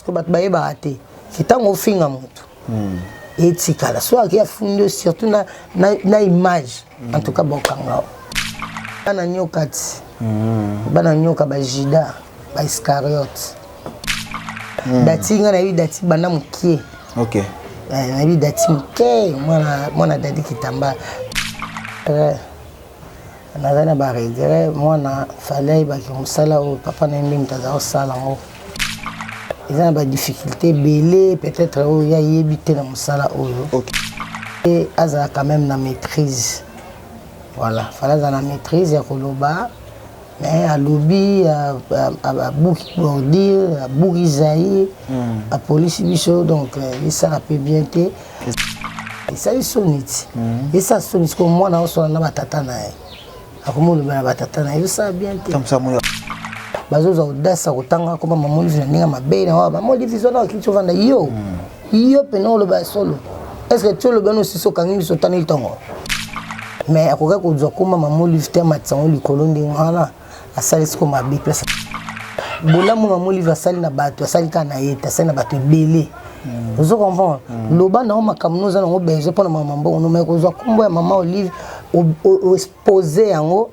Sikoyo bato bayebaka te ke ntango ofinga motu hmm. etikala so ake afundi yo surtout na, na, na image mm. en tout cas bakokanga yo bana nyoka ti mm. bana nyoka bajuda baiscariote mm. dati ngai nayebi dati banda mokie okay. Eh, nayebi dati moke mwana, mwana dadi kitamba eh, Nazali na ba regret mwana fallait ayebaki mosala oyo papa na ye nde moto aza kosala yango eza na ba difficulté ebele peut-être oyo ye ayebi te na mosala oyo okay. azala quand même na maîtrise voilà fallait azala na maîtrise ya koloba mais alobi abuki bordure abuki zaire hmm. apolisi biso donc euh, esala mpe bien te esali soni ti hmm. esala soni sikoyo mwana oswana na batata na ye akomi oloba na batata na ye ezosala bien te bazozwa audace ya kotanga koma mama olive na ndenge mabe na mama olive zwana akiti ovanda yo hmm. yo mpena oloba ya solo est ce que ti olobi wana osisi okangi miso otani ntongo mais akokaki kozwa koma mama olive te amatisa yango likolo ndenge wana asali siko mabe place bolamu mama olive asali na bato asali kaka na ye te asali na bato ebele mm. ozo comprendre mm. loba na yo makambo noza nango besoin mpo na mama mbongo no mai kozwa nkombo ya mama olive oexpose yango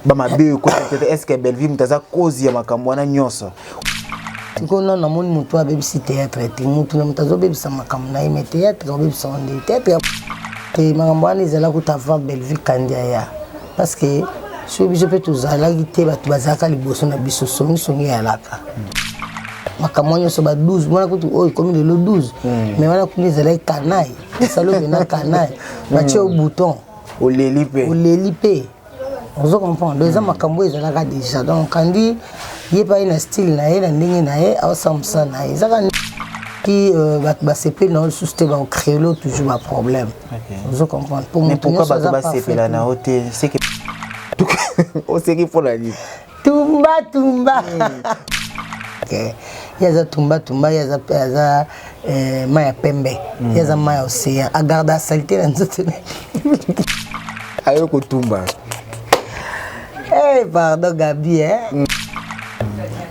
bamabe oyo ekota te est ce que bellevue moto aza cause ya makambo wana nyonso sikoyo nano namoni moto oyo abebisi théâtre te motu na moto azobebisa makambo na ye mais théâtre obebisa ngo nde théâtre te makambo wana ezala kuta avant bellevue kandi aya parce que soki biso mpe tozalaki te bato bazalaka liboso na biso songisongi eyalaka makambo nyonso ba 12 wana kutu oyo ekomi lelo 12 hmm. mais wana kuna ezalaki kanai esali opena kanai batie yo bouton oleli mpe oleli mpe ozo comprendre donc eza hmm. makambo oyo ezalaka déjà donc kandi ye mpe aye na style na ye na ndenge na ye aosala mosala na ye ezaka ki euh, bato basepeli na yo lisusu te bakocreelo toujours baproblème ozo comprendre po moto nyonso aza basepela na yo te seke oseki mpo na nini tumba tumba hmm. ye aza tumba tumba ye aza aza eh, mai ya pembe hmm. ye aza mai ya océan agarda salite na nzoto aye kotumba hey, eh, pardon gabi eh? mm.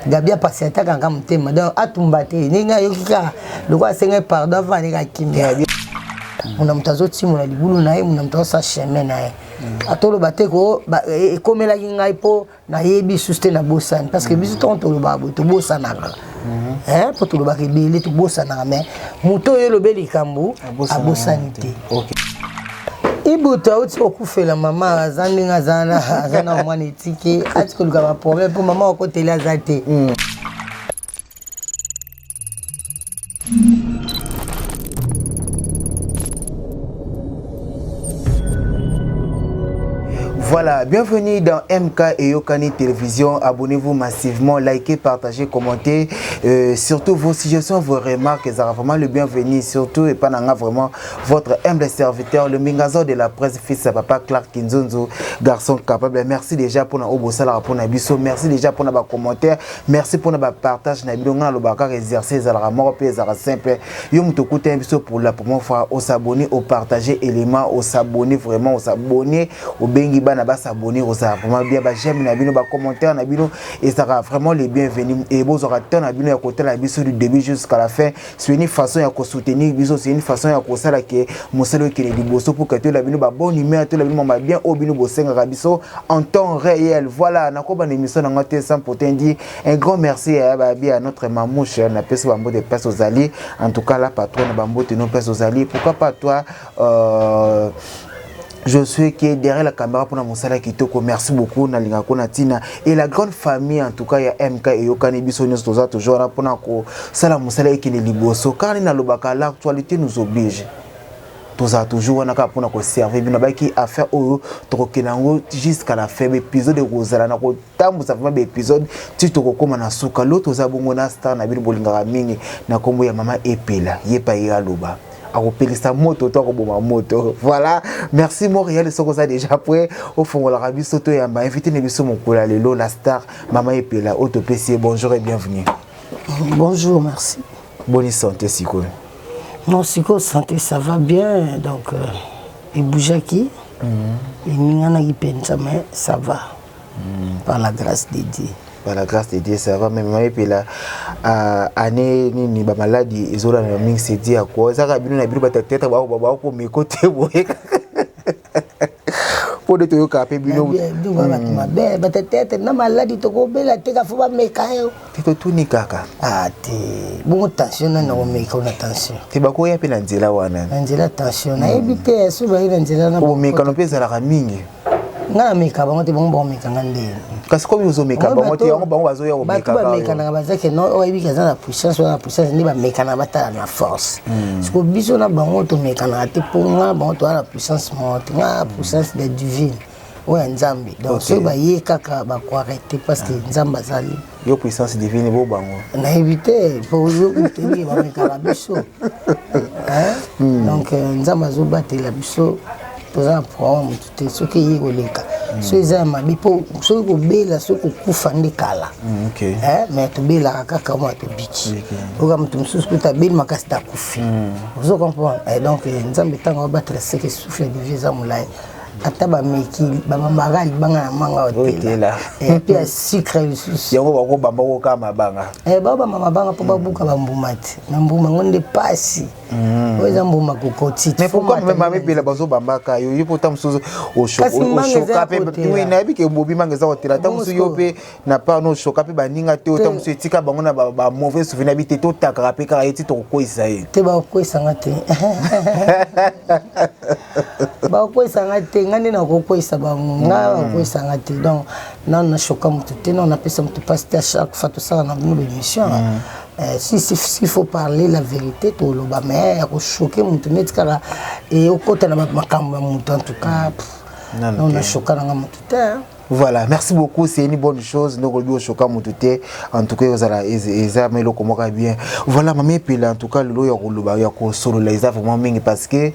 gabi apasiataka nga motema donc atumba te ndenge ayoki kaka lokola asengai pardon avant aleka kimia muna moto azotimola libulu na ye muna moto azosala chemin na ye mm. atoloba te ko e, ekomelaki ngai mpo nayebi susu te nabosani parce que biso ntango tolobaka boye tobosanaka mm-hmm. mpo tolobaka ebele tobosanaka mais moto oyo elobe likambo abosani te ibutu auti kokufela mama aza ndenge aza na mwana etike ati koluka baproblème mpo mama akoteli aza te mm. Voilà, bienvenue dans MK et Yokani Télévision. Abonnez-vous massivement, likez, partagez, commentez. Euh, surtout vos suggestions, vos remarques, elles sont vraiment le bienvenu. Surtout, et pas vraiment votre humble serviteur, le Mingazo de la presse, fils à papa Clark Kinzunzu, garçon capable. Merci déjà pour nos pour biso. Merci déjà pour nos commentaires. Merci pour nos partage. Na bino nga lobaka exercer ezalaka moko pe ezalaka simple. Yo moto okuta biso pour la première fois, o s'abonner, o partager élément, o s'abonner vraiment, o s'abonner, obengi bana ba s'abonner, ozala vraiment bien ba j'aime na bino, ba commentaire na bino ezalaka vraiment les bienvenus et bozwaka temps na bino ya kotala biso du début jusqu'à la fin. C'est une façon ya ko soutenir biso, c'est une façon ya kosala ke mosala ekende liboso pour que toyela bino ba bonne humeur, toyela bino mama bien oyo bino bosengaka biso en temps réel. Voilà, nakoba na émission na nga te sans pourtant dire un grand merci à babi à notre mamouche na pesi bambo de place ozali. En tout cas la patronne bambo te no place ozali. Pourquoi pas toi euh, je suis qui est derrière la caméra pour la mosala kitoko merci beaucoup nalinga ko na tina et la grande famille en tout cas ya MK et yokani biso nyonso toza toujours là pour ko sala mosala ekende liboso car nini nalobaka l'actualité nous oblige tozala toujours wana kaka mpona koservir bino bayaki affaire oyo tokokende yango jusqu'à la fin baépisode ekozala na kotambusa vraiment baépisode ti tokokóma na suka lo toza bongo na star na bino bolingaka mingi na nkombo ya mama epela ye pa ye aloba akopelisa moto to akoboma moto voilà merci montréal soki oza déjà prêt ofongolaka biso toyamba invité na biso mokolo ya lelo la star mama epela oyo topesi ye bonjour et bienvenue bonjour merci boni santé sikoyo non sikoyo santé ça va bien donc euh, ebougeaki mm. eninganaki mpenza mais ça va mm. par la grâce de dieu. Par la grâce de Dieu, ça va. Mais mama Epela, année nini ba maladie ezolanda mingi, c'est dit à quoi? Ezaka bino na bino bato théâtre bakomeko te boye mpo nde toyokaka mpe bino. Bato mabe, bato théâtre na maladie tokobela te, ka fo bameka yo. Te, totuni kaka. Ah te, bongo tension, nani nakomeka na tension? Te, bakoya mpe na nzela wana. Na nzela tension, nayebi te so baye na nzela na. Bomekano mpe ezalaka mingi. Nga nameka bango te, bango bakomeka nga nde. Kasi komi ozomeka bango te, yango bango bazoya komeka. Bato bamekanaka baza ke no, oyo ayebiki aza na puissance wana, puissance nde bamekanaka, batala na force. Siko biso na bango tomekanaka te, mpo nga bango toza na puissance moko te. Nga puissance de divine, oyo ya Nzambe. Donc soki baye kaka, bakoarrêter, parce que Nzambe azali. Yo puissance divine, bo bango? Nayebi te, po toyebi bamekaka biso. Donc Nzambe azobatela biso, toza na programme motu te. Soki eye koleka, so eza ya mabe, mpo soki kobela, soki kokufa nde kala. Mais tobelaka kaka mwa tobiki, oka moto mosusu kuta abeli makasi, takufi, ozo comprendre? Donc Nzambe ntango abatela, seke souffle de vie eza molai. Ata bameki, babambaka libanga na manga otela mpe ya sucre lisusu. Yango bakobamba koka mabanga. Babamba mabanga mpo babuka bambuma te, na mbuma yango nde pasi oyo eza mbuma kokoti. Mais pourquoi mama Epela bazobambaka yo? Yo mpo ta mosusu oshoka mpe, nayebi ke bobi manga eza kotela, ta mosusu yo mpe na part no oshoka mpe baninga te, ta mosusu etika bango na bamauvais souvenir bi te, totakaka mpe kaka ye ti tokokweyisa ye. Te, bakokweyisanga te, bakokweyisanga te. Nga nde nakokweyisa bango? Nga bakokweyisanga te. Donc nano nashoka motu te, nano napesa motu mpasi te. À chaque fois tosala na bino baémission, si s'il faut parler la vérité, toloba, mais ya kochoquer motu neti kaka okota na makambo ya motu, en tout cas non, nashoka nanga motu te. Voilà, merci beaucoup, c'est une bonne chose. Donc olobi oshoka motu te, en tout cas ozala eza eloko moko bien. Voilà, mama Epela, en tout cas lelo ya koloba, ya kosolola eza vraiment mingi, parce que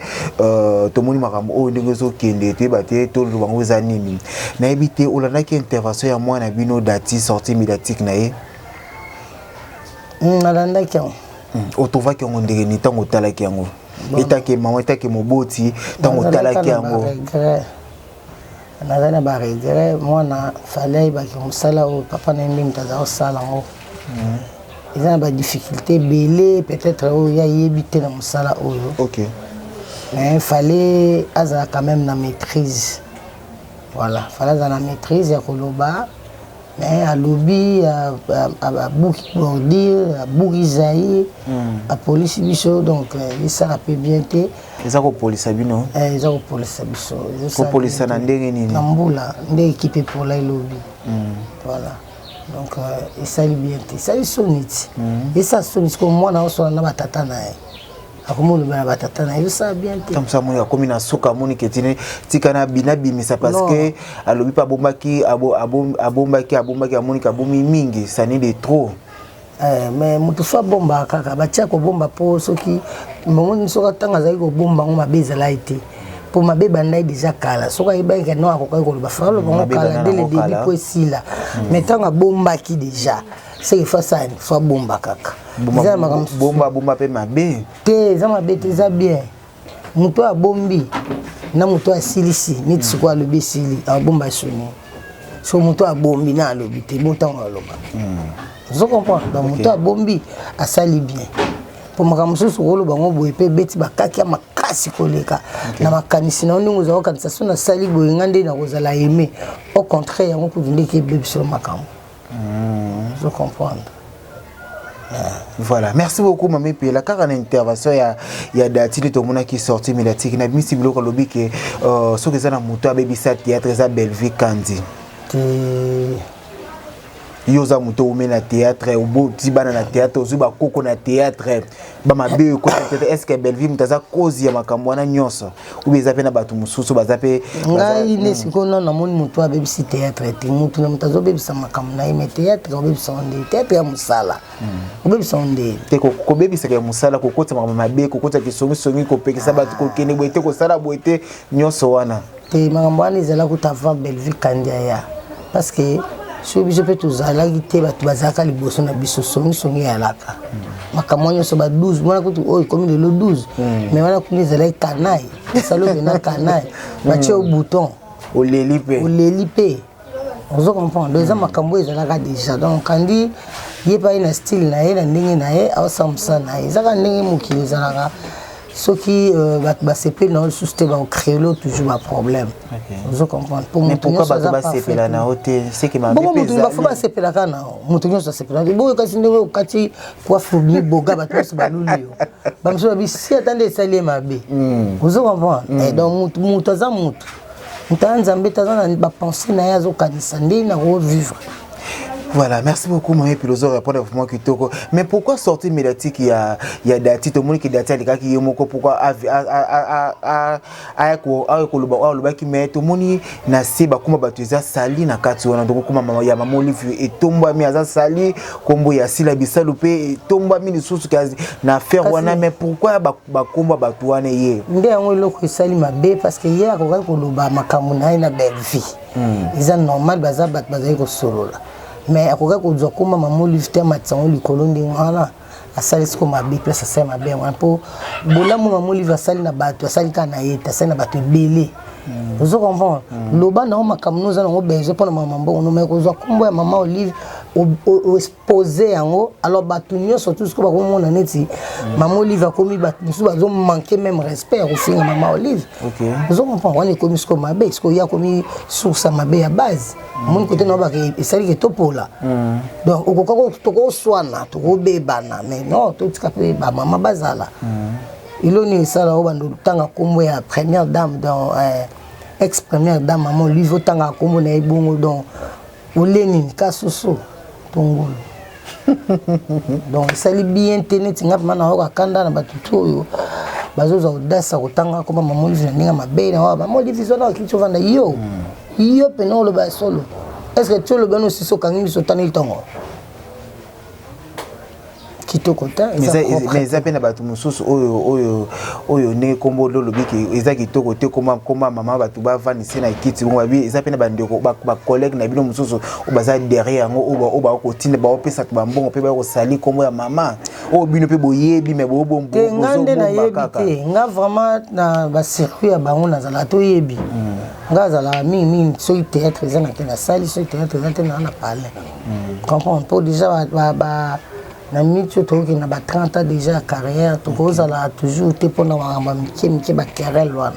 tomoni makambo oyo ndenge ezokende, toyeba te toloba yango eza nini. Nayebi te, olandaki intervention ya mwana bino Dati, sortie médiatique na ye? Nalandaki yango. Otrouvaki yango ndenge nini ntango otalaki yango, etake mama, etake moboti, ntango otalaki yango? Naza na baregret. Mwana fale ayebaki mosala oyo papa na ye nde moto aza kosala yango, eza na badifficulté ebele, peut-être oyo ye ayebi te na mosala oyo. Mais fallait azala quand même na maîtrise. Voilà, fallait azala na maîtrise ya koloba, mais alobi, abuki bordure, abuki Zaire, apolisi biso. Donc esala mpe bien te. Eza kopolisa bino? Eza kopolisa biso. Kopolisa na ndenge nini? Na mbula nde ekipe epola elobi. Voilà, donc esali bien te, esali soni ti, esala soni. Sikoyo mwana osola na batata na ye, akomi oloba na batata na ye, ezosala bien te. Mosu amoni akomi na suka, amoni ke tini tika nabimisa, parce que alobi mpe abombaki, abombaki, abombaki, amoniki abomi mingi, sani de trop. Mais moto fo abombaka kaka, batia kobomba, mpo soki momoni, soki ntango azalaki kobomba yango, mabe ezalaki te, mpo mabe ebandaki déjà kala. Soki ayebaki ke non, akokaki koloba, fa aloba yango kala dès le début mpo esila. Mais ntango abombaki déjà, seke fo asala, fo abomba kaka. Eza na makambo. Bomba, bomba mpe mabe? Te, eza mabe te, eza bien. Moto oyo abombi na moto oyo asilisi, neti sikoyo alobi esili, abomba soni. So moto abombi na alobi te, bon, ntango aloba, ozo comprendre? Donc moto abombi asali bien, mpo makambo mosusu okoloba yango boye mpe ebeti bakaki ya makasi koleka na makanisi na yo, ndenge ozala kokanisa so nasali boye, nga nde nakozala aime. Au contraire, yango kutu ndenge ebebiselo makambo, ozo comprendre? Voilà, merci beaucoup Mami Pela. Kaka na intervention ya Dati nde tomonaki sortie médiatique na bimisi biloko, alobi ke soki eza na moto abebisa théâtre, eza Bellevue Kandi. Te. Yo oza moto oume na théâtre, oboti bana na théâtre, ozwi bakoko na théâtre, bamabe oyo ekota théâtre, est ce que Bellevue moto aza cause ya makambo wana nyonso, ou eza mpe na bato mosusu baza mpe? Ngai nde sikoyo nano namoni moto abebisi théâtre te. Motu na moto azobebisa makambo na ye, mais théâtre obebisa ngo nde? Théâtre ya mosala, obebisa ngo nde? Te, kobebisaka ya mosala, kokotisa makambo mabe, kokotisa kisongisongi, kopekisa bato kokende boye te, kosala boye te, nyonso wana. Te, makambo wana ezala kuta avant Bellevue Kandi aya, parce que soki biso mpe tozalaki te, bato bazalaka liboso na biso, songisongi eyalaka, makambo nyonso ba 12 wana kutu oyo ekomi lelo 12, mais wana kuna ezalaki kanaille, esali opena kanaille, batie yo bouton. Oleli mpe. Oleli mpe. Ozo comprendre? Eza makambo oyo ezalaka déjà. Donc kandi ye mpe aye na style na ye, na ndenge na ye, aosala mosala na ye. Ezaka ndenge mokili ezalaka. Soki bato basepeli na yo lisusu te, bakocréer toujours baproblème. Ozo comprendre? Po moto nyonso aza basepela na yo te. Bongo moto bafo basepelaka na yo, moto nyonso asepelaka boyo. Kasi ndenge okati coiffe miboga, bato nyonso baluli yo, bamosusu babisi ata nde esali ye mabe. Ozo comprendre? Donc moto aza motu, moto aya Nzambe te, aza na bapensées na ye, azokanisa ndenge na kovivre. Voilà, merci beaucoup, Maman Philosophe, répondre vraiment kitoko. Mais pourquoi sortie médiatique il y a Dati, tout le monde qui Dati alika ki yomoko, pourquoi a a a a ko a ko loba loba ki, mais tout le monde na se ba kuma bato eza sali na kati wana. Donc kuma mama ya Mama Olive etomba mi aza sali, kombo ya Sila Bisalu pe etomba mi lisusu na affaire wana, mais pourquoi ba ba kombo bato wana ye? Nde yango eloko esali mabe, parce que ye akokaki koloba makambo na ye na belle vie. Eza normal, baza bato bazali kosolola, mais akokaki kozwa komba Mama Olive te, amatisa yango likolo ndenge wana. Asali siko mabe, place asali mabe yango wana, mpo bolamu Mama Olive asali na bato, asali kaka na ye te, asali na bato ebele. Ozo comprendre? Loba nango makambo no oza nango besoin mpona mama mbongo no, mais kozwa nkombo ya Mama Olive, oexpose yango, alors bato nyonso tu siko bakomona neti Mama Olive akomi, bato mosusu bazomanke même respect ya kofinga Mama Olive. Ozo comprendre? Wana ekomi siko mabe, siko ye akomi source ya mabe ya base. Omoni kote na baka esaliki topola. Donc okoka tokoswana, tokobebana, mais non, totika mpe bamama bazala. Eloni esala oyo bando otanga nkombo ya première dame, donc ex première dame Mama Olive, otangaka nkombo na ye bongo, donc olie nini ka soso to ngulu? Donc esali bien te. Neti nga vraiment nayoka kanda na bato tu oyo bazozwa audace ya kotanga koma Mama Olive na ndenge mabe. Na Mama Olive zwana bakiti ovanda yo, yo pene oloba ya solo. Est ce que ti olobi wana, osisi okangi miso, otani ntongo kitoko te. Mais eza mpe na bato mosusu oyo ndenge nkombo olobi eza kitoko te, koma mama bato bavandisi na kiti bongo, babi eza mpe na bandeko, bacollègue na bino mosusu oyo baza derrière yango, oyo bakotinda, baopesa bato bambongo mpe bakosali nkombo ya mama oyo bino mpe boyebi, me te. Nga nde nayebi te. Nga vraiment na bacircuit ya bango nazalaka, toyebi. Nga azalaka mingimingi soki théâtre eza, nake nasali. Soki théâtre eza te, naa na palais. Comprendre? Mpo déjà na minute oyo tokokende na ba 30 ans déjà ya carrière, tokozala toujours te mpona makambo ya mike mike, baquerelle wana.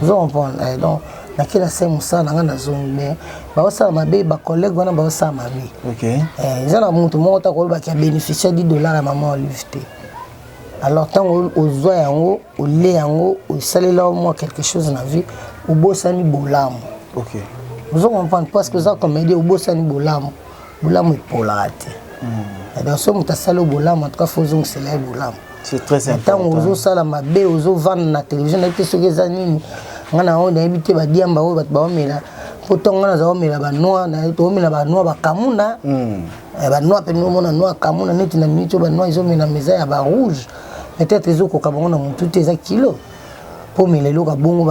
Ozo comprendre? Donc nake nasali mosala na ngai, nazongi. Mais baosala mabe, bacollègue wana baosala mabe. Eza na moto moko ta kolobaki abénéficie 10 $ ya Mama Olive te. Alors ntango ozwa yango, olie yango, osalela mwa quelque chose na vie, obosani bolamu. Ozo comprendre? Parce que oza comédien, obosani bolamu. Bolamu epolaka te. Donc so moto asali bolamu, en tout cas faut ozongisela ye bolamu. Ntango ozosala mabe, ozovanda na télévision, nayebi te soki eza nini. Ngai na oyo nayebi te, badiamba oyo bato baomela, mpo ntongo ngai naza omela banoix, toomela banoix bakamuna, banoix mpe omona noix kamuna neti na minute oyo banoix ezomelama eza ya barouge, peut-être ezokoka bango na motu te, eza kilo mpo omela eloko ya bongo,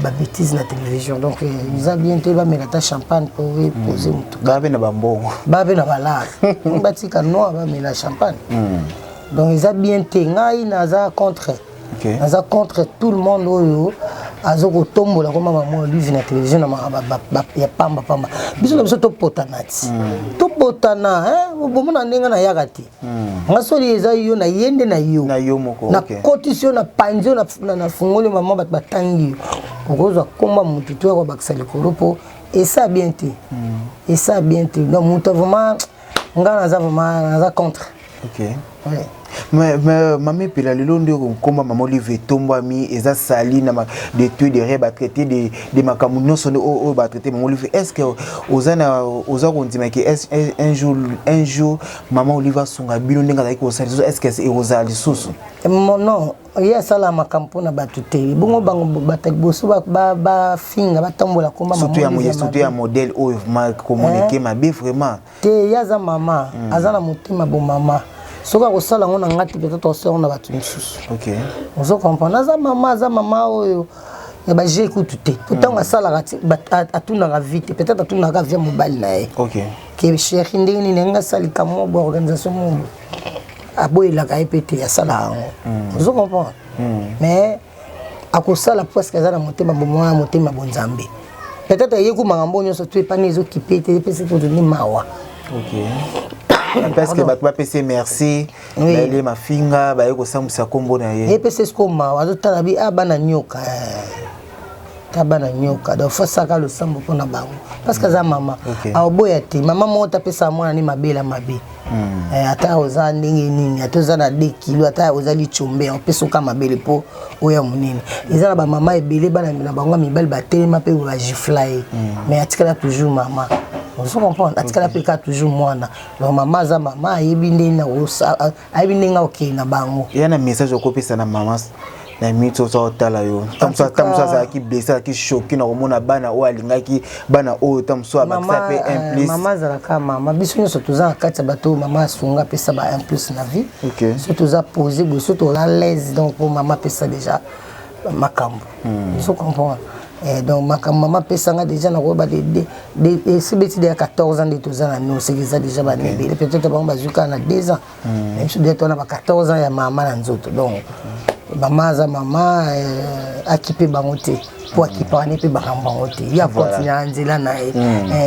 babêtises na télévision. Donc eza bien te. Bamela ata champagne mpo epose motu. Baa mpe na bambongo. Baa mpe na balare, batika noix, bamela champagne. Donc eza bien te. Ngai naza contre, naza contre tout le monde oyo aza kotombola koma Mama Olive na télévision na makambo ya pamba pamba. Biso na biso topotana ti topotana, bomona ndenge nayaka te. Nga soli eza yo na ye nde na yo. Na yo moko. Nakotisi yo, na panzi yo, nafungoli mama, bato batangi yo. Okozwa komba motu to ya kobakisa likolo mpo esa bien te, esa bien te. Donc moto vraiment, nga naza vraiment, naza contre. Ouais. Mais mama Epela, lelo nde komba Mama Olive etombwami, eza sali na de tout derrière, batraité de makambo nyonso nde oyo batraité Mama Olive. Est ce que oza na oza kondima ke un jour Mama Olive asunga bino ndenge azalaki kosala lisusu? Est ce que ekozala lisusu? Non, ye asala makambo mpona bato te. Bongo bango bato liboso bafinga, batambola komba. Surtout ya modèle oyo communiqué mabe vraiment. Te, ye aza mama, aza na motema bomama. Soki akosala yango na nga te, peut-être akosala yango na bato misusu. Ozo comprendre? Aza mama, aza mama oyo ya baje kutu te. Po ntango asalaka, atundaka vie te, peut-être atundaka vie ya mobali na ye, ke chéri, ndenge nini nga asalika mo bo organisation mo aboyelaka ye mpe te, asalaka yango. Ozo comprendre? Mais akosala presque, aza na motema bomwana, motema bonzambe. Peut-être ayeku makambo nyonso to epani ezokipe te, epesi kutu nde mawa. Ok, parce que bato bapesi merci, bayele mafinga, baye kosambwisa nkombo na ye. Epesi esiko mawa, azotala bi a bana nyoka, ta bana nyoka. Donc faut saka losambo mpona bango, parce que aza mama. Aoboya te. Mama moko tapesaka mwana ne mabela mabe. Ata oza ndenge nini, ata oza na 2 kilo, ata oza lichombe, opesa oka mabele mpo oyo monene. Eza na bamama ebele, bana na bango ya mibali batelema mpe bagifla ye, mais atikala toujours mama. Ozo comprendre? Atikala mpe kaka toujours mwana. Donc mama aza mama, ayebi ndenge ayebi ndenge akokende na bango. Eya na message okopesa na mama na minute oza otala yo? Ta mosu azalaki blessé, azalaki choqué na komona bana oyo alingaki, bana oyo ta mosu abakisa mpe un plus. Mama azalaka mama. Biso nyonso toza na kati ya bato oyo mama asunga, apesa ba un plus na vie. So toza posé boye, so toza l'aise, donc po mama apesa déjà makambo. Ozo comprendre? Donc makambo mama apesanga déjà, nakoyeba esi beti deya 14 ans nde toza na no, seke eza déjà bana ebele. Peut-être bango bazwi kaka na 2 ans, mais biso déjà toza na ba 14 ans ya mama na nzoto. Donc mama aza mama, akipe bango te mpo akipaka ne mpe makambo yango te. Ye akontinue na nzela na ye.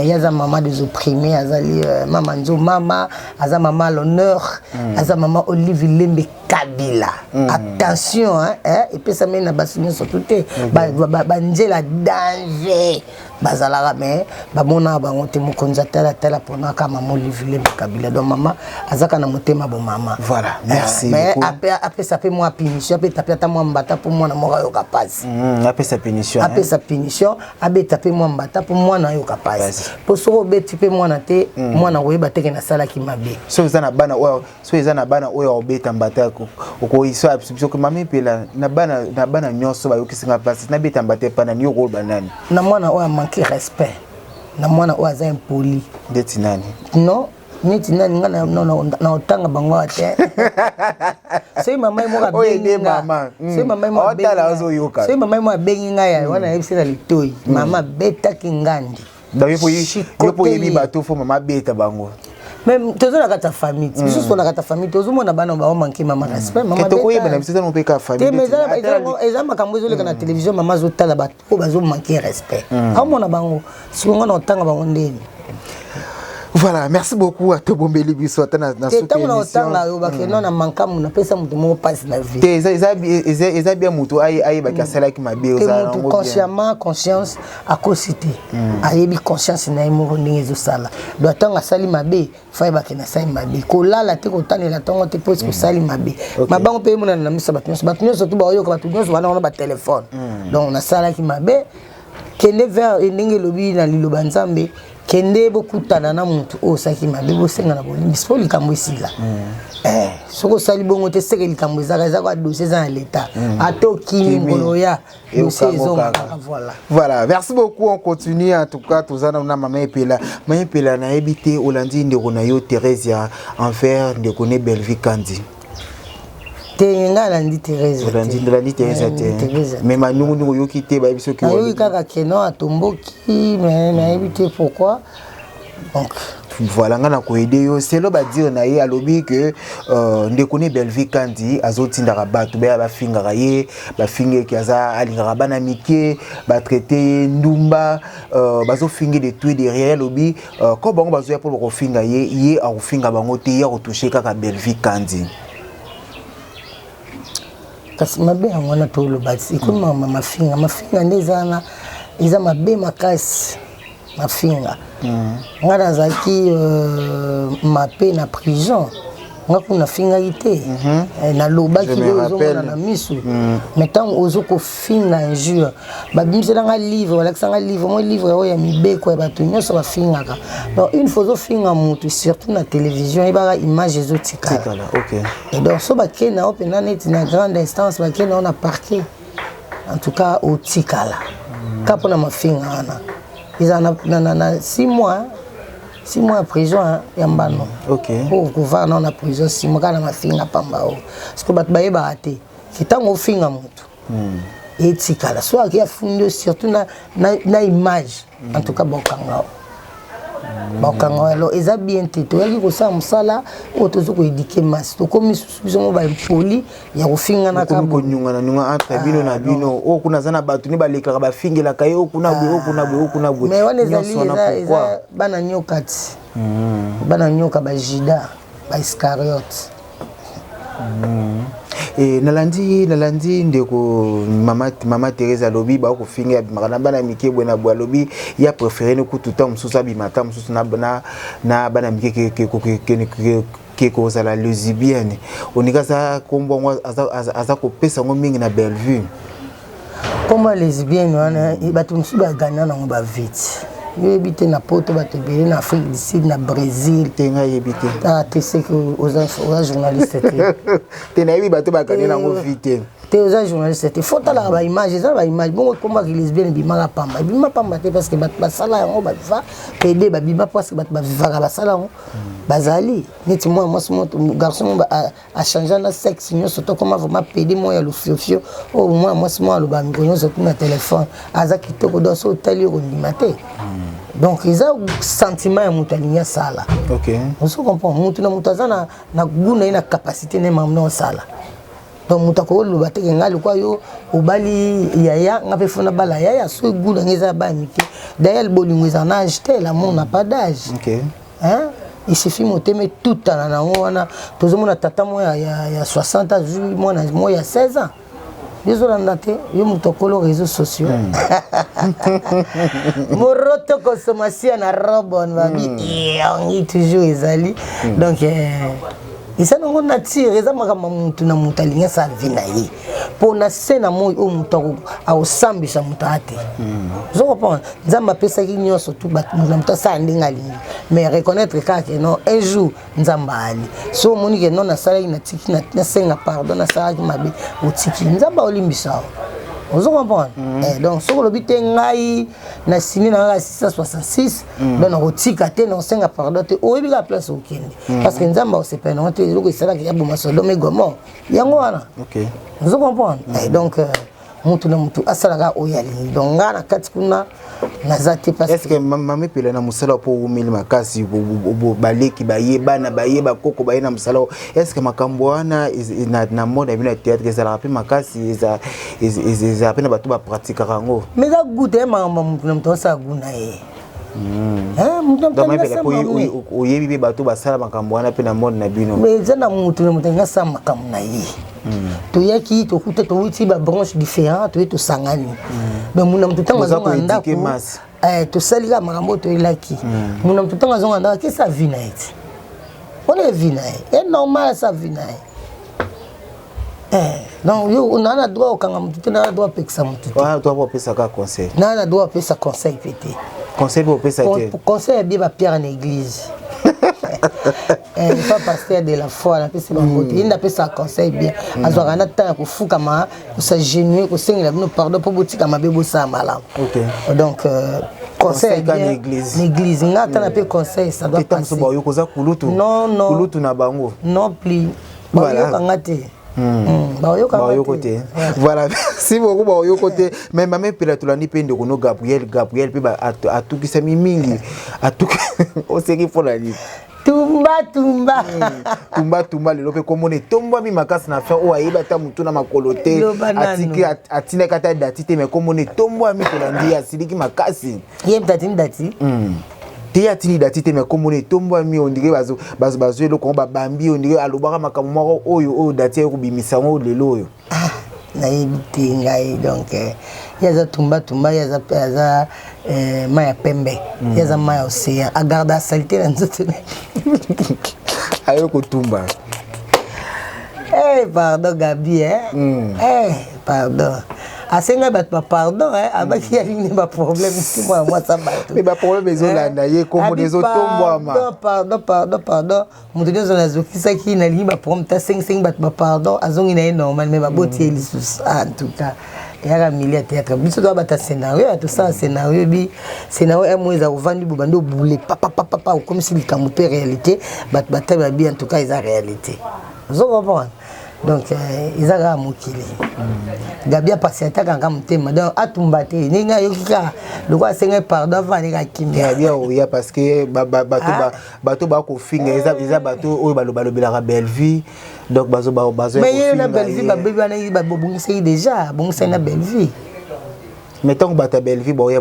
Ye aza mama des opprimés, azali mama nzo, mama aza mama à l'honneur, aza mama Olive Lembe Kabila. Attention, hein, epesami na basi nyonso tu te. Banzela danger bazalaka, mais bamonaka bango te. Mokonzi atalatala mpona kaka mama Olive Lembe Kabila. Donc mama azaka na motema bomama. Voilà, merci. Mais apesa mpe mwa punition, apeta mpe ata mwa mbata mpo mwana moko ayoka pasi. Apesa punition. Apesa punition, abeta mpe mwa mbata mpo mwana ayoka pasi, mpo soki obeti mpe mwana te, mwana koyeba teke nasalaki mabe. So eza na bana oyo, so eza na bana oyo obeta mbata, okoyisa biso mama Epela na bana nyonso bayokisinga mpasi, nabeta mbata epa nani? Yo koloba nani? Na mwana oyo amanque respect, na mwana oyo aza impoli. Ndeti nani? Non, neti nani? Nga na otanga bango awa te. Soki mama ye moko abengi nga, soki mama ye moko, soki mama ye moko abengi ngai ya wana, ayebisi na litoi, mama abetaki ngandi. Donc yo po oyebi bato faut mama abeta bango. Mais toza na kati ya famille, biso so na kati ya famille, tozomona bana baomanke mama respect, mama. Tokoyeba na biso tano mpe ka famille. Eza makambo ezoleka na télévision. Mama azotala bato oyo bazomanke respect, aomona bango. Sikoyo nga na otanga bango ndeni? Voilà, merci beaucoup. Atobombeli biso ata na suki. Ntango na otanga oyo bakenda na mankamu, napesa moto moko mpasi na vie. Te, eza bien. Moto ayebaki asalaki mabe. Motu consciemment, conscience akosi te, ayebi conscience na ye moko ndenge ezosala. Donc ntango asali mabe, fa yebake nasali mabe. Kolala te, kotanela ntongo te mpo osali mabe. Mabango mpe emonana na miso ya bato nyonso, bato nyonso tu baoyoka, bato nyonso wana wana batelefone. Donc nasalaki mabe, kende vers ndenge elobi na liloba Nzambe, kende bokutana na motu oyo osalaki mabe, bosenga na bolimbisi mpo likambo esila. Soki osali bongo te, seke likambo ezaka, eza kwa dossier eza na leta. Ata okimi, mokolo oya, dossier ezonga kaka. Voilà. Voilà, merci beaucoup. On continue. En tout cas, toza na mama Epela. Mama Epela, nayebi te olandi ndeko na yo Thérésia envers ndeko ne Bellevue Kandi? Te, ngai alandi Thérèse. Olandi Thérèse te, mais manungunungu oyoki te? Bayebi soki Nayoki kaka keno atomboki, mais nayebi te pourquoi. Donc voilà, nga na koyede yo selo badire na ye. Alobi ke ndeko ne Bellevue Kandi azotindaka bato baya bafingaka ye, bafingeki aza alingaka bana mike, batraite ye ndumba, bazofinge de tout et de rien. Alobi ko bango bazoya mpo bakofinga ye, ye akofinga bango te, ye akotouche kaka Bellevue Kandi. Kasi mabe yango wana toloba ti ekomi mafinga. Mafinga nde eza wana, eza mabe makasi mafinga. Nga nazalaki mape na prison, nga kuna nafingaki te. Nalobaki oyo ozomona na misu. Mais ntango ozo kofinga, injure, babimiselanga livre, balakisanga livre mo, livre oyo ya mibeko ya bato nyonso bafingaka. Donc une fois ozofinga motu, surtout na télévision, yebaka image ezotikala. Et donc so bakende nao mpena neti na grande instance, bakende nao na parquet, en tout cas otikala ka mpona mafinga wana. Eza na 6 mois, 6 mois ya prison ya mbano. Po kovanda nao na prison 6 mois kaka na mafinga pamba oyo, parce que bato bayebaka te ke ntango ofinga motu, etikala. So ake afundi yo, surtout na image, en tout cas bakanga o. Bakanga alors eza bien te. Toyaki kosala mosala oyo, tozo koéduquer masse, tokomi susu biso mo baimpoli ya kofingana. Komi konyungana nyunga entre bino na bino. Oyo kuna aza na bato ne balekaka, bafingelaka ye, oyo kuna boye, oyo kuna boye, oyo kuna boye. Mais wana ezali eza bana nyoka ti, bana nyoka, bajuda, baiscariote. Nalandi ndeko mama Thérèse alobi bakofinga, abimaka na bana mike boye na boye. Alobi ya préféré ne kutu ta mosusu abima ta mosusu na bana mike ke kozala lesbienne. Oningi aza kombo yango aza kopesa yango mingi na Bellevue. Kombo ya lesbienne wana, bato mosusu baganya nango bavite. Yoyebi te, na Poto bato ebele, na Afrique du Sud, na Brésil. Te, ngai yebi te. Ah te, seke oza journaliste te. Te, nayebi bato baganye nango vi te. Te, oza journaliste te. Faut talaka baimage, eza baimage bongo. Ekombaki lesbienne ebimaka pamba, ebima pamba te, parce que bato basala yango, baviva pede, babima parce que bato bavivaka, basala yango, bazali neti mwana mwasi moto, garçon mo achange na sexe nyonso, tokoma vraiment pede moko ya lofiofio. Oyo mwana mwasi moko aloba mikolo nyonso tu na telefone, aza kitoko, donc so otali okondima te. Donc eza sentiment ya moto alingi asala. Ozo comprendre, motu na moto aza na goût na ye, na capacité na ye, makambo na osala. Donc moto akoloba teke ngai lokwa yo obali yaya, nga mpe fo nabala yaya. Soki goût na ngai eza ya baya mike. D'ailleurs bolingo eza na âge te, l'amour n'a pas d'âge. Hein? Il suffit motema etutana nango wana. Tozomona tata moko ya 60 azwi mwana moko ya 16 ans. Yozolanda te, yo moto akolo réseaux sociaux. Moroto consommation na robon babi yangi toujours ezali. Donc eza nango nature, eza makambo ya motu na moto alingi asala vie na ye. Mpo na se na moi oyo, moto akosambisa moto aya te. Ozo comprendre, Nzambe apesaki nyonso tu, bato na moto asala ndenge alingi, mais reconnaître kaka ke non, un jour Nzambe ali. So omoni ke non, nasalaki, natiki, nasenga pardon, nasalaki mabe, otiki, Nzambe aolimbisa yo. Ozo comprendre? Donc soki olobi te ngai na sini na kaka 666, donc nakotika te, nakosenga pardon te, oyebi kaka place okende, parce que Nzambe akosepela nango te. Eloko esalaki ya boma Sodome, Gomorrhe, yango wana. Ozo comprendre? Donc mutu na mutu asalaka oyo alingi. Donc ngai na kati kuna naza te. Est ce que mama Epela, na mosala mpo owumeli makasi, baleki baye, bana baye, bakoko baye na mosala, est ce que makambo wana na mode na bino ya théâtre ezalaka mpe makasi, ezala mpe na bato bapratikaka yango? Mais eza goût te, makambo mutu na moto asala goût na ye. Oyebi mpe bato basala makambo wana mpe na mode na bino? Mais eza na mutu na moto alingi asala makambo na ye. Toyaki, tokuta, towuti babranche différent, toye, tosangani. Donc muna motu ntango azonga ndako, tosali kaka makambo oyo toyelaki. Muna motu ntango azonga ndako, akesa vie na ye ti wana ye vie na ye e normal, asa vie na ye. Donc yo naa na droit okanga motu te, naa na droit apekisa motu te. Droit opesaka conseil? Naa na droit opesa conseil mpe te. Conseil mpe opesa te? Conseil ya bien, bapierre na église, pas pasteur de la foi. Napesi bango te, ye nde apesaka conseil bien. Azwaka na temps ya kofukama, kos'agenouiller, kosengela bino pardon mpo botika mabe, bosala malamu. Donc conseil bien église. Église nga ata na mpe conseil, ça doit passer. Bayoka oza kulutu. Non, non. Kulutu na bango. Non plus, bayokanga te. Bayoko te. Voilà, merci beaucoup. Bayoko te. Mais mama Epela, tolandi mpe ndeko no Gabriel. Gabriel mpe atukisami mingi. Oseki mpona nini? Tumba tumba. Tumba tumba. Lelo mpe komona etombwami makasi na fin oyo ayebi ata motu na makolo te, atiki, atindaki ata dati te, mais komona etombwami. Tolandi ye asiliki makasi. Ye moto atindi dati? Te, ye atindi dati te, mais komona etombwami, on dirait bazwi eloko yango babambi, on dirait alobaka makambo moko oyo oyo dati aye kobimisa yango lelo oyo. Nayebi te ngai. Donc ye aza tumba tumba, ye aza mai ya pembe, ye aza mai ya océan, agarde asalité na nzoto. Aye kotumba. Hey, pardon Gabi, eh? Hey, pardon, asengai bato bapardon, abaki alingi baproblème ti mwana mwasa bato. Me baproblème ezolanda ye, komona ezotombwama. Pardon, pardon, pardon, moto nyonso nazokisaki, nalingi baproblème te. Asengisengi bato bapardon, azongi na ye normal, mais baboti ye lisusu. En tout cas eyaka mili ya théâtre. Biso toa bata scénario ya tosala scénario bi scénario mo eza ovandi bo bandi obule papapapapa, okomisi likambo mpe réalité, bato batali babi. En tout cas eza réalité, ozo comprendre? Donc eza kaka mokili. Gabi apasiataka kaka motema, donc atumba te ndenge ayoki kaka lokola asengai pardon avant aleka kimia. Gabi aoya parce que bato bakofinga eza bato oyo balobelaka Bellevue, donc bazo bazo Mais ye na Bellevue babebi wana babongisaki déjà, abongisaki na Bellevue. Mais ntango bato ya Bellevue baoya,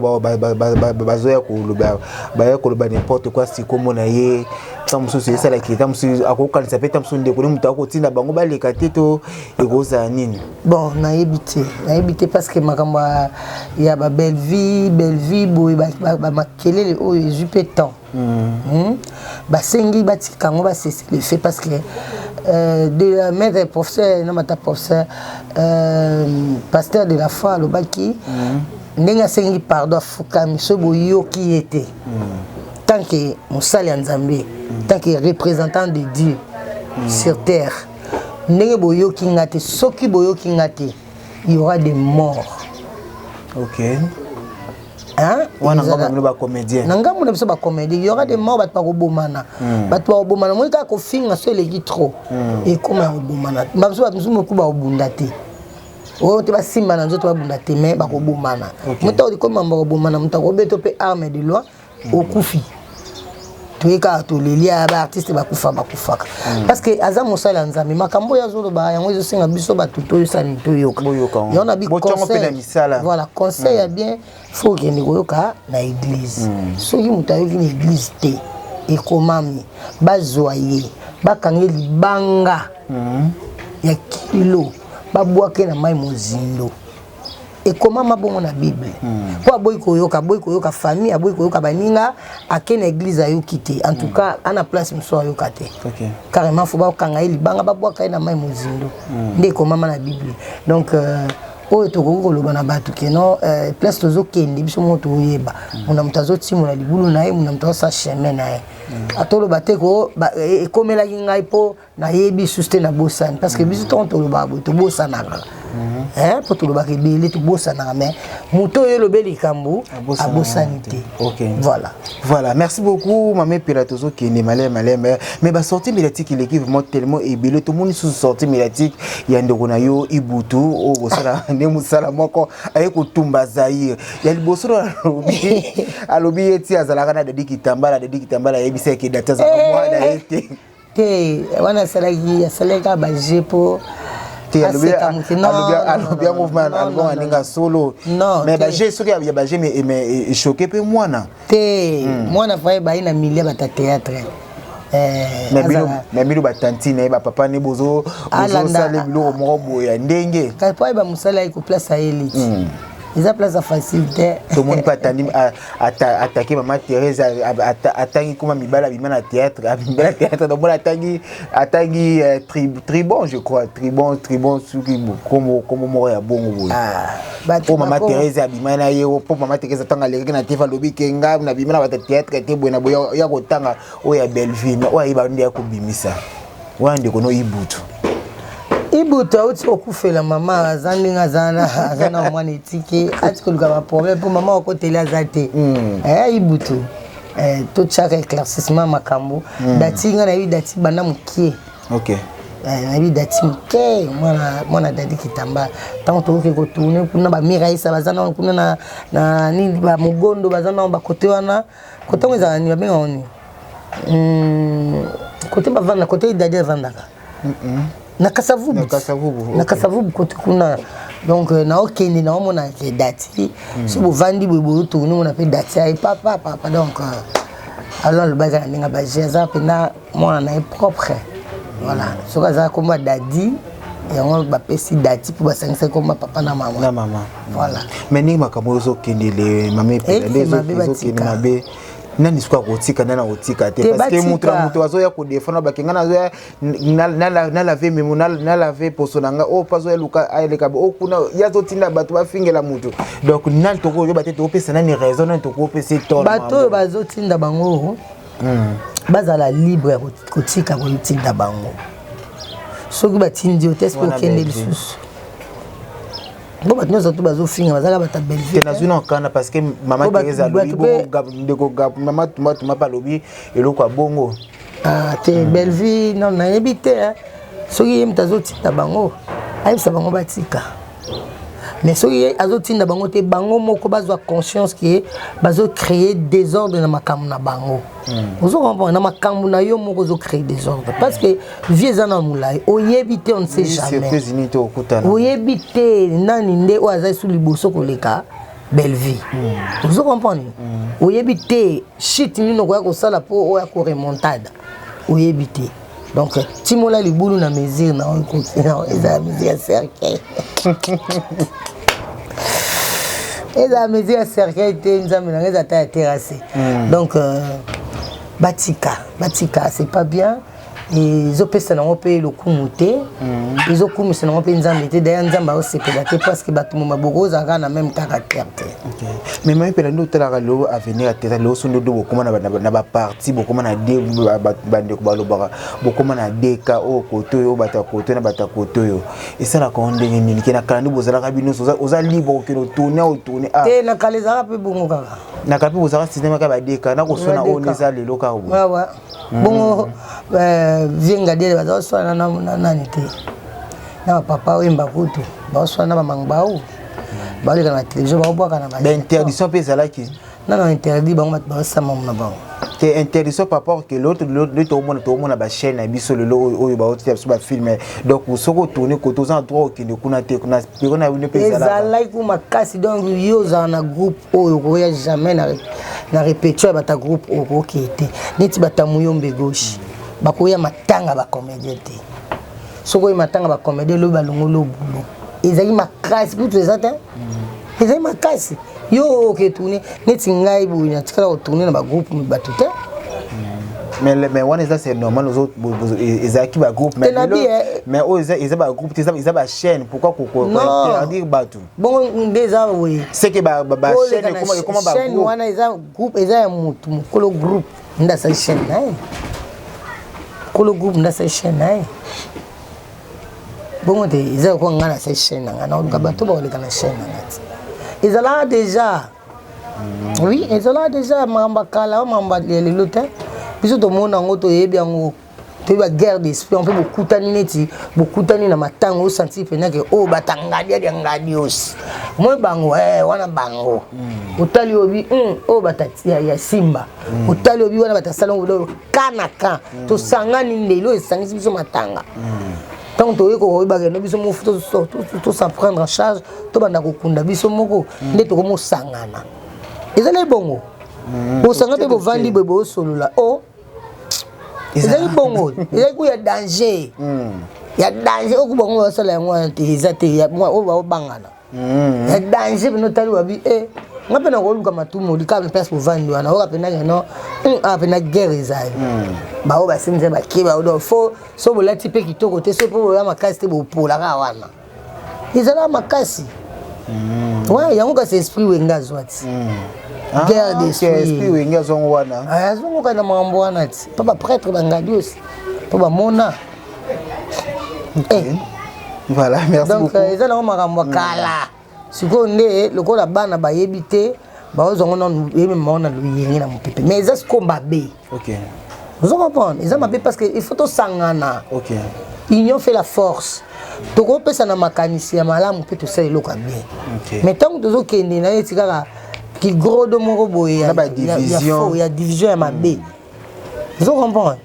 bazoya koloba, baya koloba n'importe quoi. Sikomona ye, ntango mosusu esalaki, ntango mosusu akokanisa mpe, ntango mosusu ndeko ne moto akotinda bango baleka te, to ekozala nini? Bon, nayebi te, nayebi te, parce que makambo ya baBellevue, Bellevue boye, bamakelele oyo ezwi mpe temps. Basengi batika yango, bacesser le fait, parce que de la maître professeur namata, professeur pasteur de la foi alobaki ndenge asengi pardon, afukami. Soki boyoki ye te, tant que mosali ya Nzambe, tant que représentant de Dieu sur terre, ndenge boyoki nga te, soki boyoki nga te, il y aura des morts. Wana ngambo bino bacomédien. Na ngambo na biso bacomédien, il y aura des morts. Bato bakobomana, bato bakobomana. Moi kaka kofinga so eleki trop, ekoma ya kobomana. Bamosusu, bato mosusu moku bakobunda te, oyo te basimba na nzoto, babunda te, mais bakobomana. Moto ekoma bakobomana, moto akobeta mpe arme de loi, okufi. Toye kaka toleli ya baartiste bakufa, bakufaka parce que aza mosali ya Nzambe. Makambo oyo azoloba yango ezosenga biso bato toyosani, toyoka yango na biconseil. Voilà, conseil ya bien, faut okende koyoka na église. Soki moto ayoki na église te, ekomami bazwa ye, bakange libanga ya kilo, babwake na mai mozindo. Ekomama bongo na Bible. Mpo aboyi koyoka, aboyi koyoka famille, aboyi koyoka baninga, ake na église ayoki te, en tout cas ana place mosusu ayoka te. Carrément, faut bakanga ye libanga, babwaka ye na mai mozindo, nde ekomama na Bible. Donc oyo tokoki koloba na bato ke non, place tozokende, biso moko toyeba. Mona moto azotimola libulu na ye, mona moto azosala chemin na ye. Atoloba te ko ekomelaki ngai mpo nayebi susu te, nabosani, parce que biso ntongo tolobaka boye tobosanaka, mpo tolobaka ebele, tobosanaka. Mais moto oyo elobe likambo abosani te. Voilà. Voilà, merci beaucoup mama Epela. Tozokende maleme maleme, mais basortie médiatique eleki vraiment tellement ebele. Tomoni susu sortie médiatique ya ndeko na yo Ibutu oyo kosala nde mosala moko, aye kotumba Zaire ya liboso. Alobi, alobi ye ti azalaka na Dadi Kitambala, Dadi Kitambala ayebisa eke dati azalaka mwana ye te. Te, wana asalaki kaka baje mpo Te, alobi yango, alobi yango ndenge solo, mais baje, soki ya baje, mais echoquer mpe mwana. Te, mwana faye baye na milieu bata théâtre. Mais bino batantine ye, bapapa ne, bozosala biloko moko boye ya ndenge. Po ayeba mosala ye koplace ayeli ti eza place ya facile te. Tomoni mpe atandi atake mama Thérèse, atangi koma mibali abima na théâtre, abima na théâtre. Tomoni atangi Tribon, je crois, Tribon, Tribon, soki kombo moko ya bongo boye, po mama Thérèse abima na ye, po mama Thérèse atanga alekaki na tefa, alobi ke nga nabima na bato théâtre te, boye na boye. Ya kotanga oyo ya Bellevue, oyo ayeba nde ya kobimisa wana ndeko no Ibutu. Ibutu auti kokufela mama, aza ndenge aza na mwana etike, ati koluka baproblème mpo mama akoteli aza te. Ibutu, totiaka éclaircissement makambo. Dati, nga nayebi dati banda mokie. Nayebi dati moke, mwana Dadi Kitamba. Ntango tokoki kotourner kuna, bamiraisa baza nano kuna na nini, bamogondo baza nano bakote wana, kote yango ezala nini, babengaka nini, kote bavanda, kote Dadi avandaka na Kasavubu, na Kasavubu kote kuna. Donc naokende, naomona ke dati so bovandi boye, boyotourner, mona mpe dati aye papa papa. Donc alors alobaki na ndenge baje, aza mpenza mwana na ye propre. Voilà, soki aza komba Dadi, yango bapesi dati mpo basangisaki komba papa na mama. Na mama. Voilà. Mais ndenge makambo oyo ozokendele, mama Epela, nde ezokende mabe, nani soki akotika, nani akotika te? Parce que moto na moto azoya kodefendre, bakenga nazoya nalave memo, nalave poso na nga oyo mpo azoya luka aleka oyo kuna, ye azotinda bato bafingela motu. Donc nani tokoyoba te, tokopesa nani raison, nani tokopesa tort? Bato oyo bazotinda bango bazala libre ya kotika kotinda bango. Soki batindi yo te, eske okende lisusu? Bo bato nyonso to bazofinga bazalaka bato ya Bellevue. Te, nazwi na okanda parce que mama Thérèse alobi, ndeko mama Tuma Tuma mpe alobi eloko ya bongo. Te, Bellevue non, nayebi te. Soki ye moto azotinda bango, ayebisa bango batika. Mais soki ye azotinda bango te, bango moko bazwa conscience ke bazocréer désordre na makambo na bango. Ozo comprendre? Na makambo na yo moko ozocréer désordre, parce que vie eza na molai, oyebi te, on ne sait jamais. Surprise nini to okutana? Oyebi te nani nde oyo aza su liboso koleka Bellevie. Ozo comprendre? Oyebi te shit nini okoya kosala mpo oya koremontada, oyebi te. Donc timola libulu na mesure na oyo ekoki na oyo. Eza mesure ya cercueil, eza mesure ya cercueil te. Nzambe nanga, eza ata ya terrasse. Donc batika, batika, c'est pas bien. Ezopesa nango mpe lokumu te, ezokumisa nango mpe Nzambe te. D'ailleurs Nzambe aosepela te, parce que bato maboko ozala kaka na même caractère te. Mais mai mpela nde otalaka lelo avenir ya théâtre lelo, so nde bokóma na baparti, bokóma na de bandeko balobaka bokóma na deka oyo kote oyo, bato ya kote na bato ya kote oyo, esalaka o ndenge nini? Ke na kala nde bozalaka bino nyonso, oza libre okende otourne, otourne. Te, na kala ezalaka mpe bongo kaka. Na kala mpe bozalaka système kaka badeka na kosona oyo nde eza lelo kaka boye? Wawa, bongo vie Ngadiele baza koswana na nani te, na bapapa Oyemba kutu baoswana na bamangbau, baoleka na télévision, baobwaka na Bainterdiction mpe ezalaki? Nano interdit bango, bato baosama na bango. Te, interdiction par rapport que l'autre le toomona bachaîne na biso lelo oyo baotia biso bafilm. Donc soki otourne kote, oza na droit okende kuna te, na peko na bino mpe? Ezalaki ku makasi. Donc yo ozala na groupe oyo, okoya jamais na répétition ya bato ya groupe oyo, okokee te. Neti bato ya Muyombe Gauche bakoya matanga bacomédien te. Soki oyo matanga bacomédien, lobi balongoli obulo. Ezalaki makasi kutu, eza te, ezali makasi. Yo oke tourne neti ngai boye, natikala kotourne na bagroupe bato te. Mais wana eza, c'est normal, ezalaki bagroupe. Mais oyo eza bagroupe te, eza bachaîne. Pourquoi kointerdire bato? Bongo nde eza boye. C'est que bachaîne ekoma Chaîne wana eza groupe, eza ya motu mokolo. Groupe nde asali chaîne na ye, kolo groupe nde asali chaîne na ye. Bongo te, eza lokola ngai nasali chaîne na ngai, naoluka bato bakoleka na chaîne na ngai te. Ezalaka déjà, oui, ezalaka déjà makambo ya kala, makambo ya lelo te. Biso tomona yango, toyebi yango, toyebi baguerre d'esprit mpe. Bokutani neti bokutani na matango, osentir mpenza ke oyo batangadi adi ngadi osi moi bango wana bango. Otali obi oyo bata ya Simba, otali obi wana bata salongo ka na ka. Tosangani ndelo esangisi biso matanga. Ntango toyei koyebaka no biso mofu, tosa prendre en charge, tobanda kokunda biso moko nde tokomosangana. Ezali bongo, bosanga mpe bovandi boye, boosolola o ezali bongo. Ezali ku ya danger, ya danger oyo bango basala yango wana te, eza te oyo baobangana ya danger. Pene otali wabi e nga mpe nakoluka matumoli kaka place bovandi wana, oyoka mpena keno awa mpena guerre ezali. Bao basimisa bake bao, donc fo so bolati mpe kitoko te, so mpo boya makasi te, bopolaka wana. Ezalaka makasi ouais, yango kasi esprit Wenge azwa ti guerre d'esprit. Esprit Wenge azwango wana? Azwango kaka na makambo wana ti mpo baprêtre bangadi osi mpo bamona. Voilà, merci. Donc eza nango makambo ya kala. Sikoyo nde lokola bana bayebi te, baozwango nanu yebema na loyenge na mopepe, mais eza sikoyo mabe. Ozo comprendre? Eza mabe parce que il faut tosangana. Union fait la force. Tokopesa na makanisi ya malamu mpe tosala eloko ya bien. Mais ntango tozokende na neti kaka kigrodo moko boye ya division ya mabe, ozo comprendre?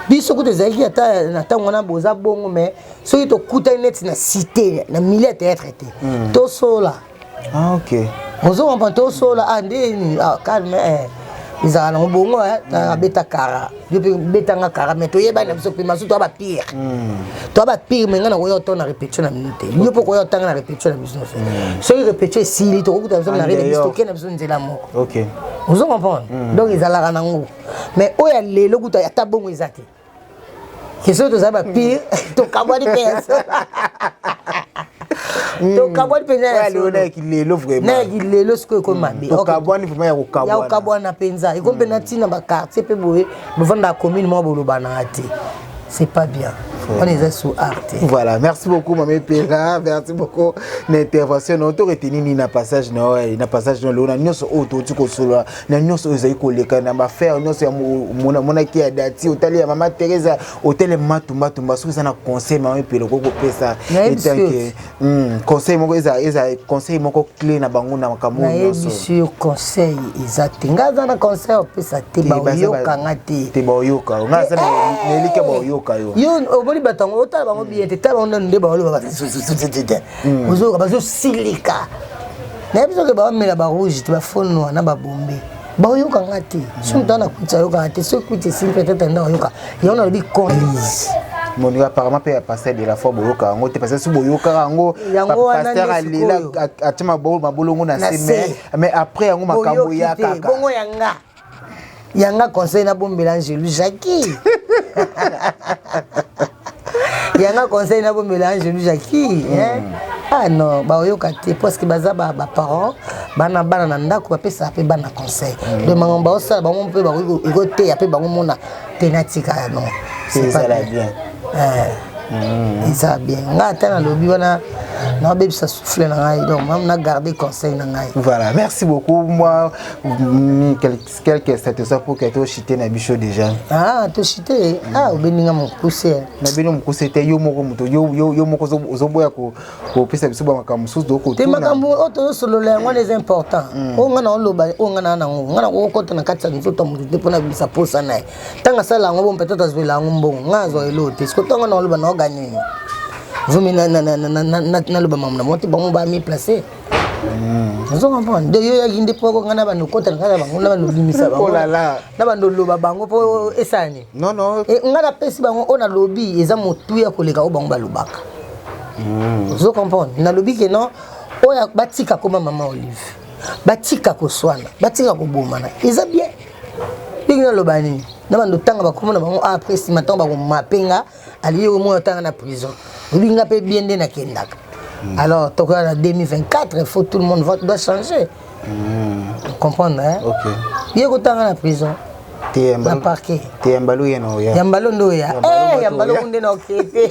Biso kutu ezalaki ata na ntango wana boza bongo, mais soki tokutani neti na cité, na milieu ya théâtre te, tosola. Ozo comprendre? Tosola, ah nde calme, ezalaka nango bongo. Abeta kara, yo mpe betanga kara, mais toyebani na biso mpe masu toya bapire, toya bapire. Mais ngai nakoya otanga na répétition na bino te, yo mpo koya otanga na répétition na biso. Soki répétition esili, tokokuta biso na rede, biso tokende na biso nzela moko. Ozo comprendre? Donc ezalaka nango. Mais oyo ya lelo kuta ata bongo eza te ke soki tozali bapire, tokabwani mpe, tokabwani mpenza. Lelo. Nayaki lelo sikoyo ekomi mabe. Tokabwani vraiment ya kokabwana. Ya kokabwana mpenza. Ekomi mpenza ntina baquartier mpe boye, bovandaka commune moko, bolobanaka te, c'est pas bien. Wana eza sous art te. Voilà, merci beaucoup Mame Pera, merci beaucoup na intervention na to retenir ni na passage na ouais, na passage na lona nyonso oyo toti kosolola na nyonso oyo ezali koleka na bafere nyonso ya monaki ya dati otali ya mama Teresa otele matumba tumba soki eza na conseil Mame Pera okoki kopesa etanke conseil moko eza eza conseil moko clé na bango na makambo nyonso. Nayebisi yo conseil eza te, ngai aza na conseil opesa te, baoyokanga te. Te baoyoka ngai aza na elika baoyoka yo. Yo omoni bato yango otala bango bien te, tala bango nanu nde baoloba te, ozoyoka bazosilika. Nayebi soki baomela barouge te, bafonwa na babombe, baoyokanga te. Soki moto wana kwiti ayokanga te, soki kwiti esili peut-être nde aoyoka yango. Nalobi lise Moninga apparemment mpe ya pasteur de la foi boyoka yango te, parce que soki boyokaka yango, pasteur alela atia mabolongo na se, mais après yango makambo ya kaka. Bongo yanga yanga conseil nabombela Angelu Jacki, yanga conseil nabombela Angelu Jacki. Ah non, baoyoka te parce que baza baparent, bana bana na ndako bapesaka mpe bana conseil. Donc makambo baosala bango mpe ekoteya mpe bango mona te, natika non. Ezala bien. Eza bien. Ngai ata nalobi wana naobebisa souffle na ngai, donc même na garder conseil na ngai. Voilà, merci beaucoup. Moi, quelques satisfaction pour que tochite na biso déjà. Ah, tochite. Ah, obeninga mokuse. Na bino mokuse te, yo moko moto yo moko ozoboya kopesa biso bamakambo mosusu. Te, makambo oyo tozosolola yango wana eza important. Oyo ngai naoloba, oyo ngai naa nango, ngai nakokota na kati ya nzoto ya motu te mpona bimisa posa na ye. Ntango asala yango bo peut-être azwela yango mbongo, ngai azwa eloo te. Siko ntango naoloba naoganye vomi naloba mamu na mo te, bango bami place, ozo comprendre. De yo yaki nde mpo ngai na bando okota na kati ya bango, na bando obimisa bango, na bando oloba bango mpo esani. Non, non. Ngai napesi bango oyo nalobi eza motuya koleka oyo bango balobaka, ozo comprendre. Nalobi ke non, oyo batika koma mama Olive, batika koswana, batika kobomana, eza bien. Ndenge naloba nini na bando tanga bakoma na bango après nsima ntango bakomapenga aliye omona otanga na prison, oyebi nga mpe bien nde nakendaka. Alors tokoya na 2024, il faut tout le monde doit changer, comprendre, hein? Okay. Ye kotanga na prison na parquet. Te, yambalo ye na oya. Yambalo nde oya, yambalo nde na oke te.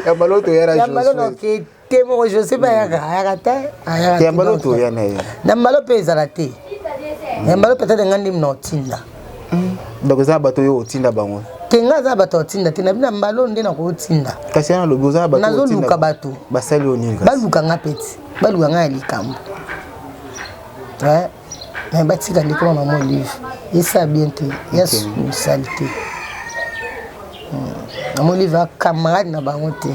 Yambalo toya na yambalo na oke te moko José mpe ayaka, ayaka te, ayaka. Yambalo toya na ye. Na mbalo mpe ezala te, yambalo peut-être nga ndimi na otinda. Donc eza bato oyo otinda bango? Te, nga aza bato otinda te, na bino mbalo nde nakotinda. Kasi yana lobi oza na bato. Nazoluka bato. Basali oyo nini? Baluka nga peti, baluka nga ya likambo, mais batika ndeko mama Olive esa bien te, ya sali te. Mama Olive acamarade na bango te,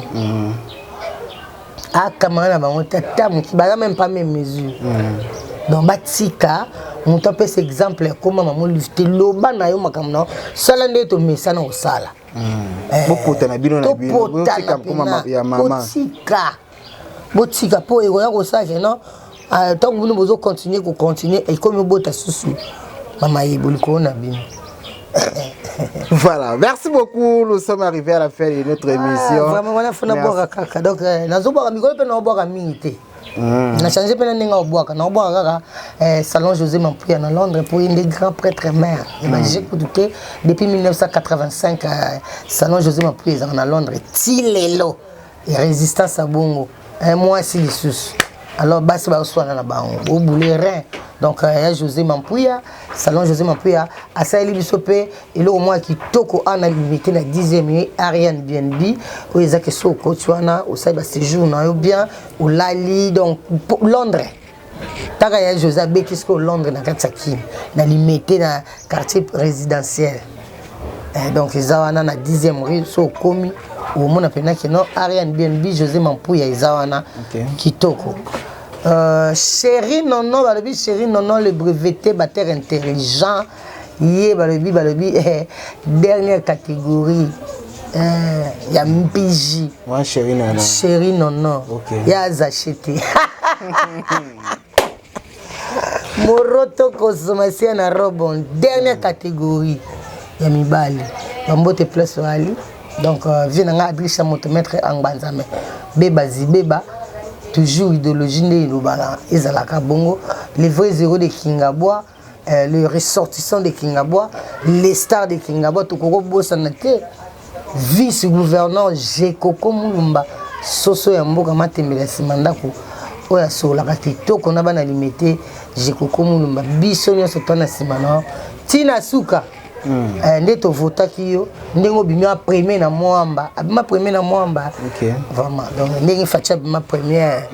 acamarade na bango te ata moki, baza même pas même mesure. Donc batika moto apesa exemple ekoma mama Olive te. Loba na yo makambo na yo, sala nde tomesana kosala. Bopota na bino na bino, botika ya mama. Botika, botika mpo ekoya kosala ke non, ntango bino bozocontinue kocontinue, ekomi obota susu mama yebo likolo na bino. Voilà, merci beaucoup. Nous sommes arrivés à la fin de notre émission. Ah, vraiment, wana funa bwaka kaka. Donc, nazobwaka mikolo mpe naobwaka mingi te. Na change mpe na ndenge obwaka, naobwaka kaka salon José Mampuya na Londres, mpo ye nde grand prêtre mare ebaje kutu te depuis 1985. Salon José Mampuya ezalaka na Londres ti lelo, résistance ya bongo mwasi lisusu. Alors basi bazoswana na bango bobule rein. Donc ya José Mampuya, salon José Mampuya asaleli biso mpe eloko moko ya kitoko ana limité na 10e Ariane BNB oyo eza ke so okoti wana, osali baséjour na yo bien, olali. Donc Londres taka ya José abeti sikoyo Londres na kati ya Kini na Limete na quartier résidentiel. Donc eza wana na 10e rue, so okomi omona mpena keno Ariane BNB José Mampuya eza wana. Kitoko. Chéri Nono, balobi chéri Nono le breveté batteur intelligent, ye balobi dernière catégorie ya mpg. Moi, chéri Nono. Chéri Nono. Okay. Ye aza te moroto consommation na robon, dernière catégorie ya mibali, bambote place oali. Donc vie na ngai Adrisha moto maître Angbanzame beba zibeba, toujours idéologie nde elobaka ezalaka bongo. Le vrai zéro de Kingabwa, le ressortissant de Kingabwa, les stars de Kingabwa, tokoko bosana te. Vice gouverneur Jekoko Mulumba, soso ya mboka matembele ya nsima ndako oyo asololaka kitoko na bana Limete. Jekoko Mulumba, biso nyonso toa na nsima na ntina suka. Nde tovotaki yo ndenge obimi premier na Mwamba, abima premier na Mwamba. Vraiment, donc ndenge Fatshi abima première,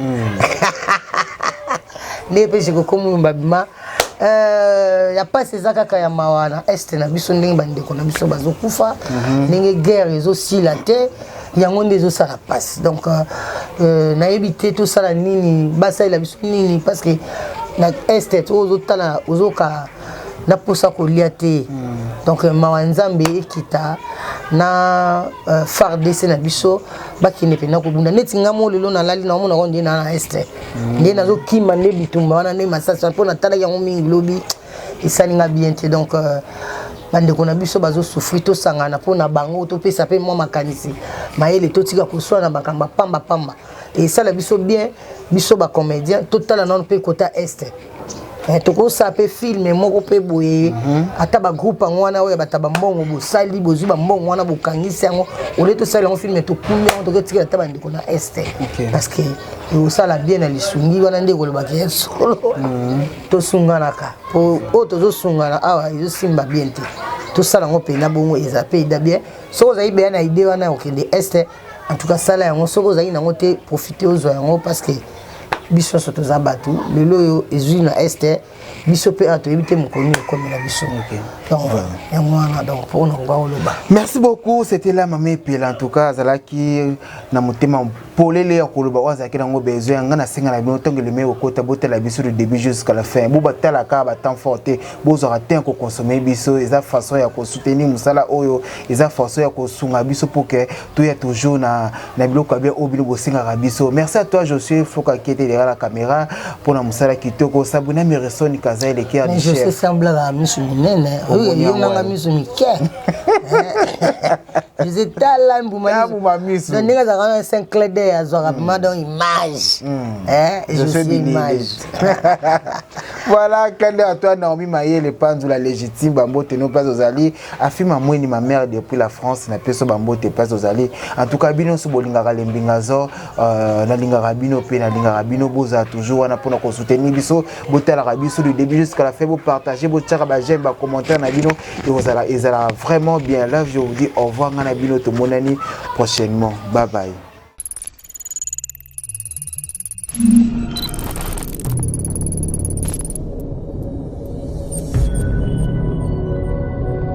ndenge mpe Jekoko Mulumba abima. Ya pasi eza kaka ya mawa na Est na biso, ndenge bandeko na biso bazokufa, ndenge guerre ezosila te, yango nde ezosala pasi. Donc nayebi te tosala nini, basalela biso nini, parce que na Est oyo ozotala, ozoka na mposa kolia te. Donc mawa Nzambe ekita na FARDC na biso, bakende mpenza kobunda. Neti nga mo lelo nalali, naomonako nde na Est, nde nazokima, nde bitumba wana, nde masasi, mpo natalaki yango mingi lobi, esalinga bien te. Donc bandeko na biso bazosouffrir, tosangana mpo na bango, topesa mpe mwa makanisi mayele, totika koswana makambo pamba pamba, esala biso bien. Biso bacomédien, totala nano mpe kota Est. Tokosala mpe film moko mpe boye, ata bagroupe yango wana oyo bato bambongo bosali, bozwi bambongo wana, bokangisi yango, ole tosala yango film, tokumbi yango, tokotikela ata bandeko na Est, parce que ekosala bien na lisungi wana. Nde kolobaka ya solo, tosunganaka, po oyo tozosungana awa ezosimba bien te. Tosala yango mpenza bongo, eza mpe ida bien. Soki ozali beya na idée wana ya kokende Est, en tout cas sala yango. Soki ozali nango te, profite ozwa yango, parce que biso nyonso toza bato. Lelo oyo ezwi na Est, biso mpe awa toyebi te mokoni ekomela biso. Donc yango wana, donc mpona ngo oloba. Merci beaucoup, c'était là Mama Epela. En tout cas azalaki na motema polele ya koloba oyo azalaki nango besoin. Nga nasenga na bino, ntango elemi kokota, botala biso du début jusqu'à la fin. Bo batalaka batemps fort te, bozwaka te kokonsommer biso. Eza façon ya kosoutenir mosala oyo, eza façon ya kosunga biso pour que toya toujours na biloko ya bien oyo bino bosengaka biso. Merci à toi Josué Foka qui était derrière la caméra mpona mosala kitoko. Sabuna Miresoni Kaza eleki ya José semblaka miso minene, oyo yonganga miso mike. José, tala mbuma miso. Ndenge azalaka wana, c'est un clin d'œil, azwaka vraiment donc image. José image. Voilà, clin d'œil à toi Naomi Mayele Panzu, la légitime. Bambote no place ozali. Afima Mweni, ma mère depuis la France, na peso bambote place ozali. En tout cas bino nyonso bolingaka Lembinga zo, nalingaka bino mpe nalingaka bino. Bozala toujours wana mpona kosoutenir biso, botalaka biso du début jusqu'à la fin, bopartage, botiaka baj'aime, bacommentaire na bino ezala vraiment bien. Là je vous dis au revoir, nga na bino tomonani prochainement. Bye bye.